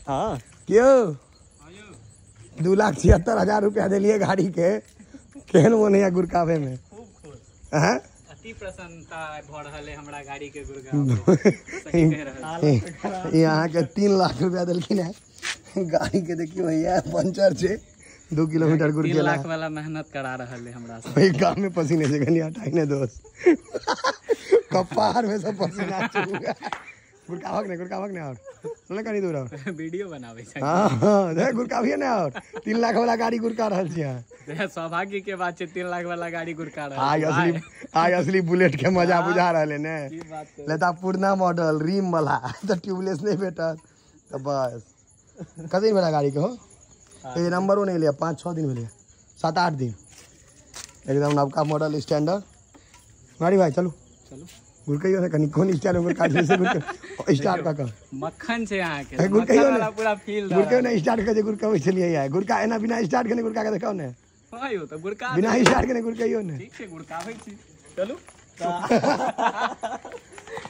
हाँ क्यों 2,76,000 रुपया दिलिए गाड़ी के, केहन मोन है गुरकावे में? अति प्रसन्नता भ रहल है हमरा गाड़ी के गुरकावे। यहाँ के 3 लाख रुपया दिलखिन है गाड़ी के। देखियो भैया पंचर छे 2 किलोमीटर गुर 3 लाख वाला मेहनत करा रहल है हमरा से। ओई गांव में पसीने से कनी हटाई ने दोस्त, कपार में सब पसीना चूगा। गुरकावक ने, गुरकावक ने और चल कनी दूर और वीडियो बनावे छै। हां हां देख गुरकाविए ने और 3 लाख वाला गाड़ी गुरका रहल छी। हां सौभाग्य के बात छै 3 लाख वाला गाड़ी गुरका रहल। आज असली, आज असली बुलेट के मजा बुझा रहल है ने। लेता पुरना मॉडल रिम वाला त ट्यूबलेस नहीं भेटत त बस। कते दिन भेला गाड़ी के हो? ये नंबरो नहीं लिया, 5-6 दिन भेले, 7-8 दिन। एकदम नवका मॉडल स्टैंडर्ड गाड़ी। भाई चलू चलू गुरकइयो ने कनी कोन स्टाइल में गुरका छै से गुरका स्टार्ट का मक्खन छै अहाँ के गुरकइयो ने वाला पूरा फील गुरकइयो ने स्टार्ट के जे गुरकबै छलियै यार। गुरका एना बिना स्टार्ट के ने गुरका के देखाउ ने। हां यो त गुरका बिना स्टार्ट के ने गुरकइयो ने। ठीक छै गुरकाबै छी चलू।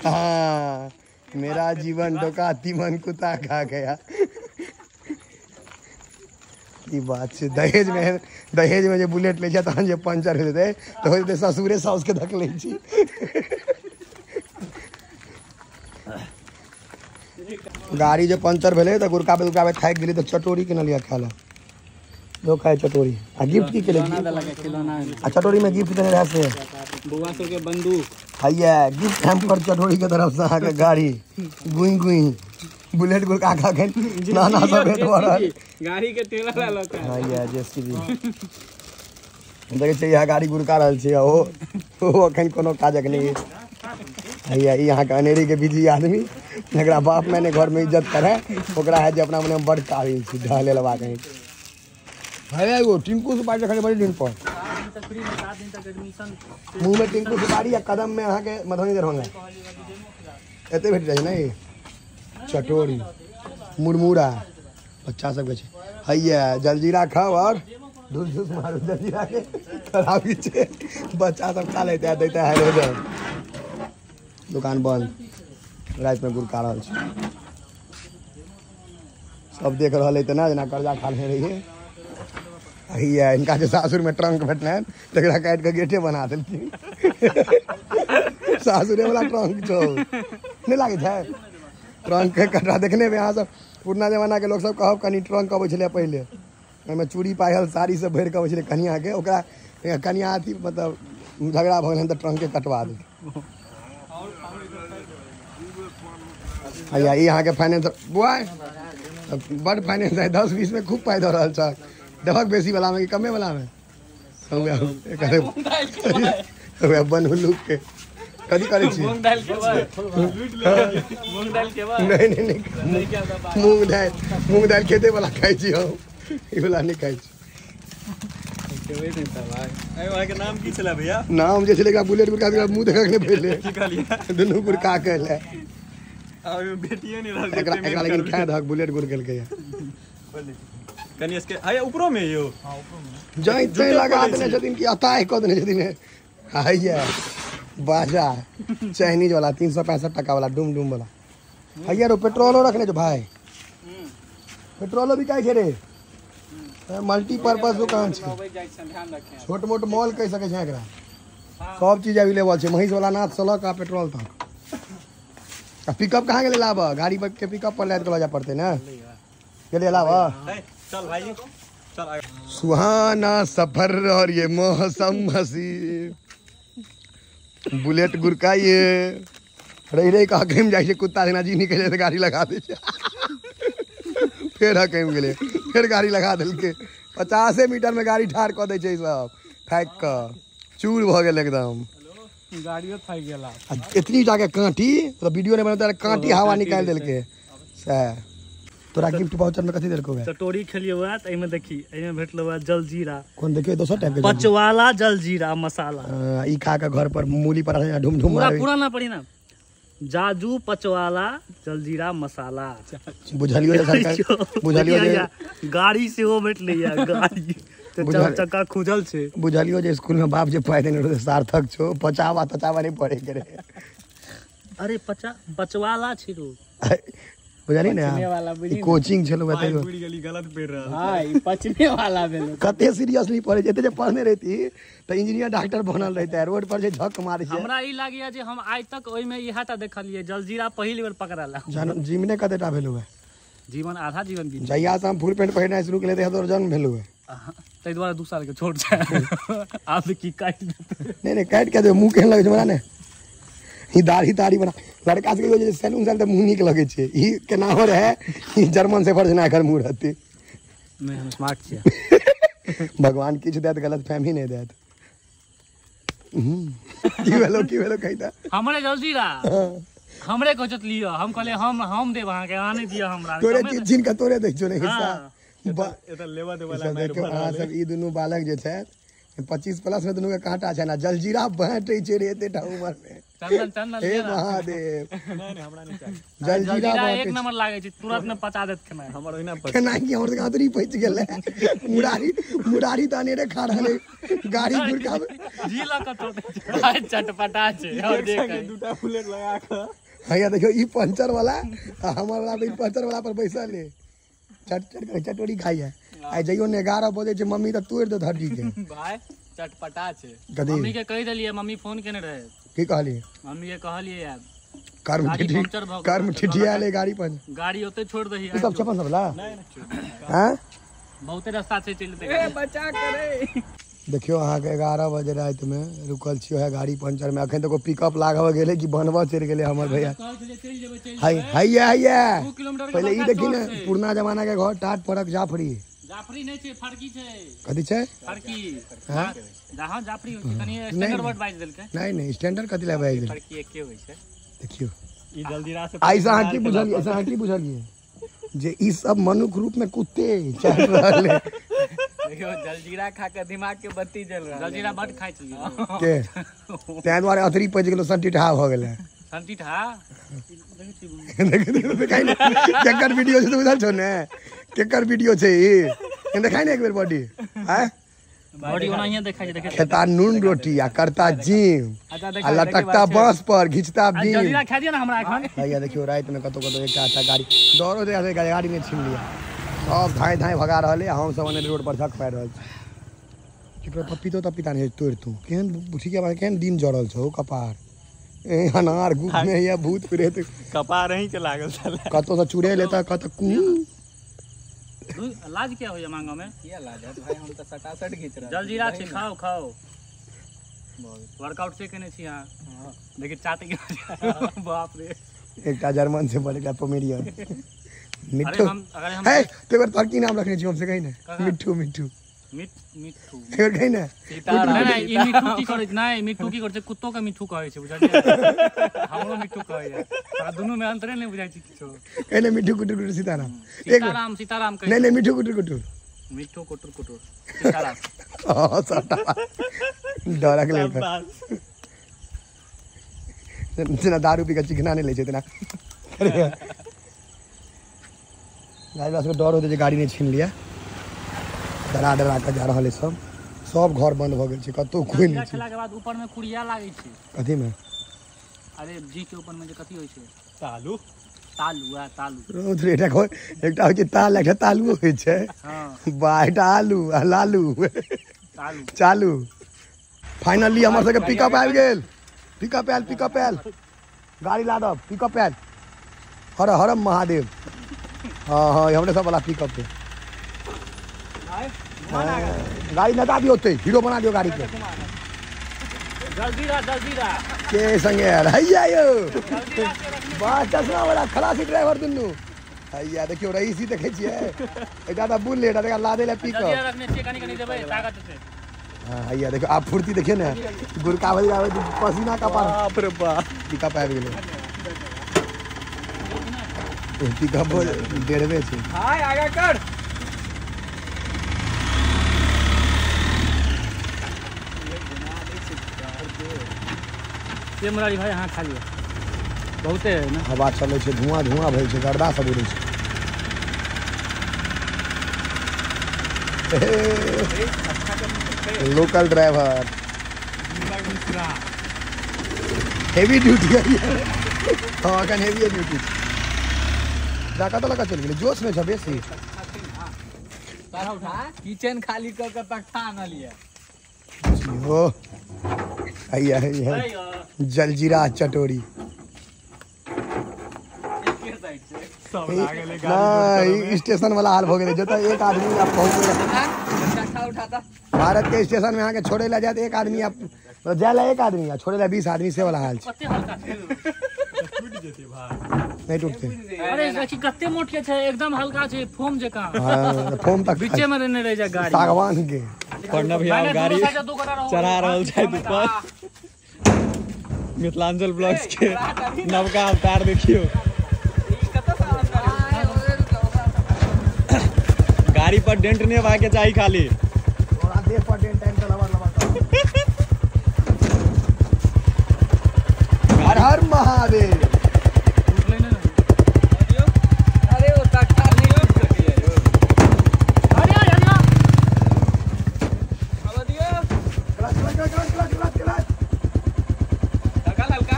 हां मेरा जीवन डोका तीमन कुत्ता खा गया। की बात छै दहेज में, दहेज में जे बुलेट लै छै तहन जे पंचर हो जेतै त हो जेतै ससुरे साउस के धक लै छी। गाड़ी जे पंचर भेलै त गुरकाबे गुरकाबे थाकि गेली त चटोरी किनलियै खाय लए। जो खाए चटोरी। आ गिफ्ट की केले? खिलौना। आ चटोरी में गिफ्ट देने रहे से बउआ सब के बंदूक। हैया गिफ्ट हैम्पर चटोरी के तरफ से अहाँके गाड़ी गुई गुई बुलेट गुरका खा के नाना सब भेट भऽ रहल गाड़ी के तेल वाला लऽ। हैया जेसीबी देखै छियै यहाँ गाड़ी गुरका रहल छै। ओ ओ अखन कोनो काजक नहि। हैया ई अहाँके अनेरी के बिजी आदमी जकरा बाप मैंने घर में इज्जत करे ओकरा है जे अपना मने बड़ काबिल छी ढहले लबा कहीं। भाई एगो टिंकू सुपारी रखले बड़ी दिन पर मुँह में टिंकू सुपारी या कदम में अहाँके मधुबनी दरभंगा एते भेट जाइ छै ने। चटोरी मुरमुरा बच्चा सबके छै। हैया जलजीरा खाओ और धूस धूस मारू जलजीरा के खराबी छै। बच्चा सब खा लेते दैते है रोज। दुकान बंद, राति में गुरका रहल छै। सब देख रहल है ना जेना कर्जा खा लेने रहिए। हैया इनका जे सासुर में ट्रंक भेटलनि तकरा काटि के गेटे बना देलखिन। सासुरे वाला ट्रंक छौ नहि लागै छै ट्रंक के कटरा देखने में। अहाँ सब पुरना जमाना के लोक सब कहब कनि ट्रंक अबै छलै पहिले, ओहिमे चूड़ी पायल साड़ी सब भरि कऽ अबै छलै कनिया के। ओकरा कनिया अथी मतलब झगड़ा भऽ गेलै तऽ ट्रंक के कटवा देलकै। हैया ई अहाँके फाइनेंस बुआ बड फाइनेंस है, 10-20 में खूब पाइ दऽ रहल छै। देबक बेसी वाला में कि कमे वाला में? बनहुलुक के कथी करै छी? मूंग दालि खेबै? मूंग दालि खेबै? नहीं नहीं नहीं, मूंग दालि, मूंग दालि खेते वाला खाइ छी हम, ई वाला नहि खाइ छी। खेबै नहि त भाई। अरे के नाम की छलै भैया? नाम जे छलै एकरा बुलेट गुरका मुंह देखक नहि भेलै। की कहलियै? दुनू गुरका के ले अभी बेटिए नहि रहल एकरा, एकरा लेकिन खाय दहक बुलेट गुर केलकै। कनी इसके हाय ऊपरो में यो। हां ऊपरो में जै तै लगा देने छथिन कि अताह क देने छथिन। हैया बाजा चाइनीज वाला 365 टका वाला डूम डूम वाला। हैया रो पेट्रोलो रखने जो भाई, पेट्रोलो बिकाइ छै रे। मल्टीपर्पज दुकान छै, छोट मोट मॉल कहि सकै छै एकरा। सब चीज अवेलेबल छै, महीष वाला नाथ से लऽ कऽ पेट्रोल तक। आ पिकअप कहाँ गेलै लाबऽ? गाड़ी पर के पिकअप पर लादि कऽ लऽ जाय पड़तै ने। गेलै लाबऽ? चल भाई चल। सुहाना सफर और ये मौसम हसी, बुलेट गुरकाइए रही रही कऽ हकैम जाइ छै कुत्ता जेना जी निकलि जाइ छै गाड़ी लगा दै छै। फेर हकैम गेलै, फेर गाड़ी लगा देलकै। 50 मीटर में गाड़ी ठाढ़ कऽ दै छै सब, थाकि कऽ चूर भऽ गेल एकदम। गाड़ियो थाकि गेल। आ एतनी जाके काँटी, मतलब वीडियो नहि बनौते काँटी हवा निकालि देलकै। सएह तोरा गिफ्ट वाउचर में कथी देलकौ? चटोरी खेलियो हुआ त एमे देखी, एमे भेटलो हुआ जलजीरा। कोन देखियो दोसर टाइप के पचवाला जलजीरा मसाला। ई खा के घर पर मूली पराठा ढूम ढूम पूरा पूरा ना पड़ी ना। जाजू पचवाला जलजीरा मसाला। बुझलियो जे सरकार, बुझलियो जे गाड़ी सेहो भेटलै या गाड़ी चक्का खुजल छै। बुझलियो जे स्कूल में बाप जे पाइ देने रहै सार्थक छौ, पचावा तचावा नहीं पड़े के रहे। अरे पचवाला छी रो। बुझलियै ने ई कोचिंग छलौ एते बुझि गेली गलत पढ़ रहल। हां ई पचने वाला भेल। कते सीरियसली पढ़ै छै, एते जे पढ़ने रहती त इंजीनियर डॉक्टर बनल रहते। रोड पर जे झक मारै छै। हमरा ई लागैया जे हम आइ तक ओइ में इहा टा देखलियै, जलजीरा पहिल बेर पकड़ाला। जीवने कतेटा भेलौ है? जीवन आधा जीवन बीत। जहिया से हम फुल पेंट पहिरनाइ शुरू केलियै तहिया तोर जन्म भेलौ है। ताहि दुआरे 2 साल के छोट छै। आब की काटि देतै? नहीं नहीं काटि के दे, मुँह केहन लगै छै हमरा ने। ई दाढ़ी ताढ़ी बना लड़का सबके जे सैलून साल तऽ मुँह नीक लगै छै। ई केना हो रहै, ई जर्मन सेफर जेना एकर मुँह रहतै। नहीं हम स्मार्ट छियै। भगवान किछु देत गलत फहमी नहि देत। की भेलो की भेलो कहि तऽ। हमरे जलजीरा हमरे कहत लिअ, हम कहलियै हम देब अहाँके, अहाँ नहि दिअ हमरा। तोरे चीज छीन कऽ तोरे दै छौ ने हिस्सा। एतऽ लेबऽ देबऽ वाला देखियौ अहाँ सब ई दुनू बालक जे छथि 25 प्लस में दुनू के कांटा छै ना, जलजीरा बाँटै छै रे एतेटा उमर में। चंदन चंदन हे महादेव। नहीं नहीं हमरा नहीं चाही जलजीरा। एक नंबर लागै छै, तुरंत में पचा देत खेनाइ। हमर ओहिना खेनाइ की हमर आंतरी पचि गेलै। मुरारी मुरारी तऽ अनेरे खा रहल है। गाड़ी गुड़काबै जी लऽ कऽ तोड़ै चटपटा छै। और जे दूटा बुलेट लगा कऽ हैया देखियौ ई पंचर वाला आ हमर वाला ई पंचर वाला पर बैसल है, चट चट कर चटोरी खाइ है। आइ जइयो ने 11 बजे छै मम्मी तऽ तोड़ि देत हड्डी के। भाई चटपटा छै। मम्मी के कहि देलियै, मम्मी फोन केने रहे। की कहलियै? मम्मी के कहलियै यार कर्म कर्म ठिठिया ले गाड़ी पर, गाड़ी ओते छोड़ दही। ई सब छप्पन सब ला हां बहुते रास्ता छै चलि देते। ए बचा करे। देखियो अहाँ के 11 बजे राति में रुकल छियो है गाड़ी पंचर में। अखन तक पिकअप लागब गेलै कि बनबऽ चलि गेलै हमर भैया। हाय हैया हैया पहिले ई देखी ने पुरना जमाना के घर टाट परक जाफरी। जाफरी नहीं छै, फरकी छै। कथी छै? फरकी। हां जहां जाफरी होइ छै कनी स्टैंडर्ड वर्ड बाजि देलकै। नहीं नहीं स्टैंडर्ड कथी ला बाजि देलकै? फरकी एके होइ छै। देखियो ई जलजीरा से ऐसा अहाँ की बुझलियै, ऐसा अहाँ की बुझलियै जे ई सब मनुख रूप में कुत्ते चल रहल है। देखियो जलजीरा खा के दिमाग के बत्ती जल रहल। जलजीरा बड खाइ छलियै के तै दुआरे अथरी पचि गेलो, संटीठा भ गेलै। संटीठा देख ने केकर वीडियो छै बुझल छौ ने, केकर वीडियो छै ई देखाइ ने एक बेर बॉडी। आय बॉडी ओनाहिए देखाइ छै। देखे खेता नून रोटी आ करता जिम आ लटकता बांस पर घिचता बीम। जलजीरा खा दियो ना हमरा एखन। भैया देखियो राति में कतौ कतौ एकटा एकटा गाड़ी दौड़ो दे गाड़ी ने छीन लिया, सब धाय धाय भगा रहल है। हम सब अनेरे रोड पर झक पारि रहल छी। केकरो पपीतो तपीता नहि तोड़ि तू केहन ठीक है, केहन दिन जड़ल छौ कपार ए अनार गुप में या भूत प्रेत कपार ही के लागल छलै। कतौ से चुड़ैल एता कतौ कू लाज क्या होइया मांगो में? किया लाज है भाई, हम त सटासट घिच रहल। जलजीरा छै, खाओ खाओ। वर्कआउट से केने छी अहाँ? देखि चाटे के बाप रे। एकटा जर्मन से बड़ एकटा पोमेरियन मिट्ठू। अरे हम हे तो एक बार की नाम रखने छी हमसे कहीं ने? मिट्ठू मिट्ठू मिट्ठू एक बार कहीं ने? नहीं नहीं ई मिट्ठू की करै नहीं, मिट्ठू की करै छै? कुत्तो के मिट्ठू कहै छै बुझलियै, हमरो मिट्ठू कहै छै। तोरा दुनू में अंतरे नहीं बुझाइ छै किछो। कहीं ने मिट्ठू कुटुर कुटुर सीताराम। सीताराम सीताराम कहै। नहीं नहीं मिट्ठू कुटुर कुटुर मिट्ठू कुटुर कुटुर सीताराम। हां सबटा डरक लेल जेना दारू पी के चिकना नहि लै छै तेना। गाड़ी वाला सबके डर होते जे गाड़ी नहि छीन लिया, डरा डरा के जा रहल है सब। सब घर बंद भ गेल छै, कतौ कोई नहि छै। खेला के बाद ऊपर में कुड़िया लागै छै। कथी में? अरे जी के ऊपर में जे कथी होइ छै? तालू। तालू आ तालू। रोज रे एकटा एकटा होइ छै ताल, एकटा तालुओ होइ छै। हां बा एकटा आलू आ लालू तालू चालू। फाइनली हमर सबके पिकअप आबि गेल। पिकअप आयल, पिकअप आयल, गाड़ी लादब, पिकअप आयल। हर हर महादेव। हाँ हाँ हमरे सब वाला पिकअप है। गाड़ी नचा दियो, हीरो बना दियो गाड़ी के। जलजीरा जलजीरा के संगे यार हैया यो वाह चश्मा वाला खलासी ड्राइवर दुनू हैया। देखियो रईसी देखै छियै, एकटा तऽ बुलेट एकटा लादे ला पिकअप। जलजीरा रखने छियै, कनी कनी देबै ताकत छै। हां हैया देखियो आप फुर्ती देखियो ने, गुरकावल आबै पसीना कपार। बाप रे बाप पिकअप आबि गेलै। पिकअप डेढ़बे छै। हाय आगा कर। ये मुरारी भाई अहाँ खा लिअ, बहुते है ना। हवा चलै छै, धुआं धुआं भइ छै, गर्दा सब उड़ै छै। लोकल ड्राइवर हेवी ड्यूटी है। हाँ अखन हेवी ड्यूटी। जा कतऽ लऽ कऽ चलि गेलै जोश में छ बेसी किचन खाली कऽ के तख्ता आनलियै हो हैया हैया जलजीरा चटोरी नहीं स्टेशन वाला हाल हो गए जतऽ एक आदमी आप पहुँच भारत के स्टेशन में अहाँके छोड़े ला जायत एक आदमी आप जाय ला एक आदमी आ छोड़े ला 20 आदमी से वाला हाल छै नहीं टूटते। अरे देखी कते मोट के छै एकदम हल्का छै फोम जकाँ। हां फोम तक बीचे में रहने रह जाय गाड़ी सागवान के पढ़ना भैया गाड़ी चढ़ा रहल छै ऊपर। मिथिलांचल ब्लॉग्स के नवका अवतार देखियो। गाड़ी पर डेंट नहीं होवा के चाही खाली और देह पर डेंट टाइम लबर लबर। हर हर महादेव। अरे वो तख्ता नहीं हो सके यो। अरे अरे अब दियो clutch clutch clutch clutch clutch हल्का हल्का।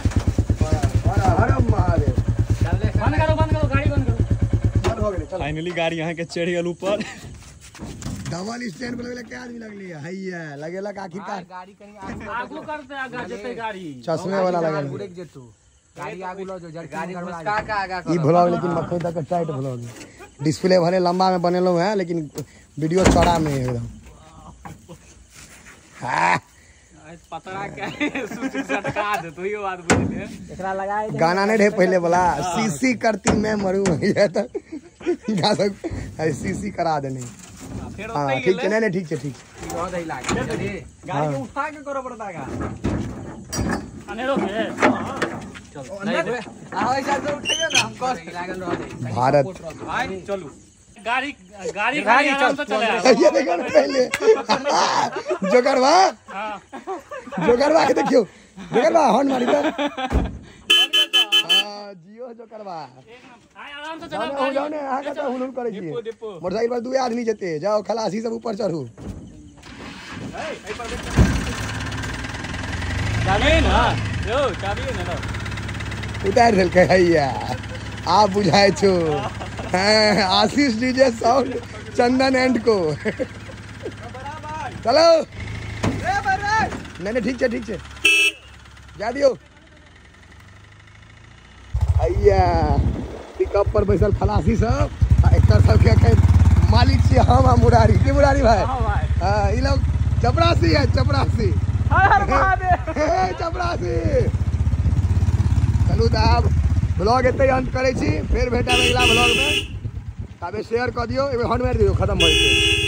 हर हर महादेव। बंद करो बंद करो गाड़ी बंद करो। बंद हो गेलै चलो। फाइनली गाड़ी यहाँ के चढ़ गेल ऊपर। डबल स्टैंड पर लगेला के आदमी लगली हैया लगेला आखिरकार गाड़ी कनी आगू करते आगा जेते गाड़ी चश्मे वाला लगेला ब्रेक जेतू गाड़ी आगू ल जो गाड़ी घुसका के आगा ई व्लॉग लेकिन मखन तक टाइट व्लॉग डिस्प्ले भले लंबा में बनेलो है लेकिन वीडियो चौड़ा में एकदम। हां पतरा के सूची सटका दे तो यो बात बुझ ले एकरा लगाए गाना नहीं रहे पहले वाला सीसी करती मैं मरू ये तो गा सीसी करा देने। फेर हां ओतै ठीक छै नहीं नहीं ठीक छै ठीक छै रह दई लागे गाड़ी के उठा के करो पड़ता गा अनेरो के चल नहीं आ ऐसा तो उठैयो ना हम कस लागल रह दई भारत भाई चलू गाड़ी गाड़ी गाड़ी आराम से चले। ये देखो ना पहले जोकरवा हां जोकरवा के देखियो जोकरवा हॉर्न मारी त। हां जियो जोकरवा आराम से चला गाड़ी। जाओ ने अहाँ के त हुल हुल करै छी मोटरसाइकिल पर दुए आदमी जेते जाओ खलासी सब ऊपर चढ़ू। चाबी ना यो चाबी ना लो उतार देलकै हैया आप बुझाय छो। हां Ashish DJ sound Chandan and को चलो नहीं नहीं ठीक छै ठीक छै जा दियो हैया पिकअप पर बैसल खलासी सब एकर सबके अखन मालिक छी हम आ मुरारी के मुरारी भाई। हां ई लोग चपरासी है चपरासी। हर हर महादेव चपरासी। चलू तऽ आब ब्लॉग एतै अंत करै छी फेर भेटब अगिला ब्लॉग में। ताबे शेयर कऽ दियौ एक बेर हॉर्न मारि दियौ खत्म भऽ जेतै।